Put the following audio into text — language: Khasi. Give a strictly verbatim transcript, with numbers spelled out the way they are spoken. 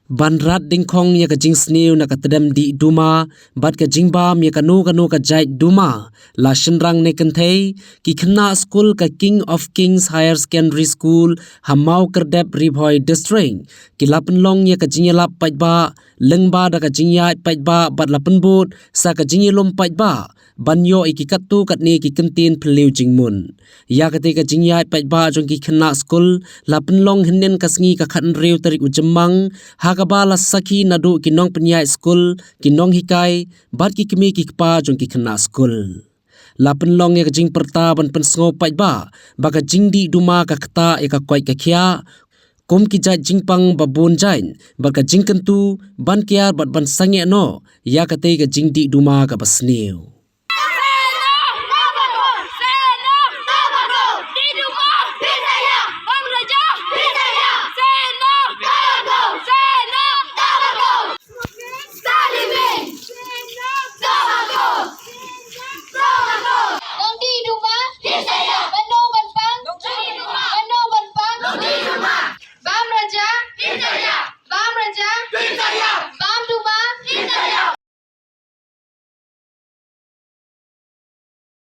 Ban rat dyngkhong ïa ka jingsniew na ka tdem dih duma bad ka jingbam ïa kano kano ka jait duma, la shynrang ne kynthei, ki khynnah skul ka King of Kings Higher Secondary School ha Mawkyrdep, Ri Bhoi District, ki la pynlong ïa ka jingïalap paidbah lyngba da ka jingïaid paidbah bad la pynbud sa ka jingïalum paidbah ban ïoh ïa ki katto katne ki kyntien phylliew jingmut. Ïa katei ka jingïaid paidbah jong ki khynnah skul la pynlong hynnin ka sngi ka khathynriew tarik u Jymmang, ha kaba la sakhi naduh ki nongpynïaid skul, ki nonghikai bad ki kmie ki kpa jong ki khynnah skul. La pynlong ïa ka jingpyrta ban pynsngew paidbah ba ka jingdih duma ka ktah ïa ka koit ka khiah kum ki jait jingpang ba bun jait bad ka jingkyntu ban kiar bad ban sangeh noh ïa katei ka jingdih duma kaba sniew.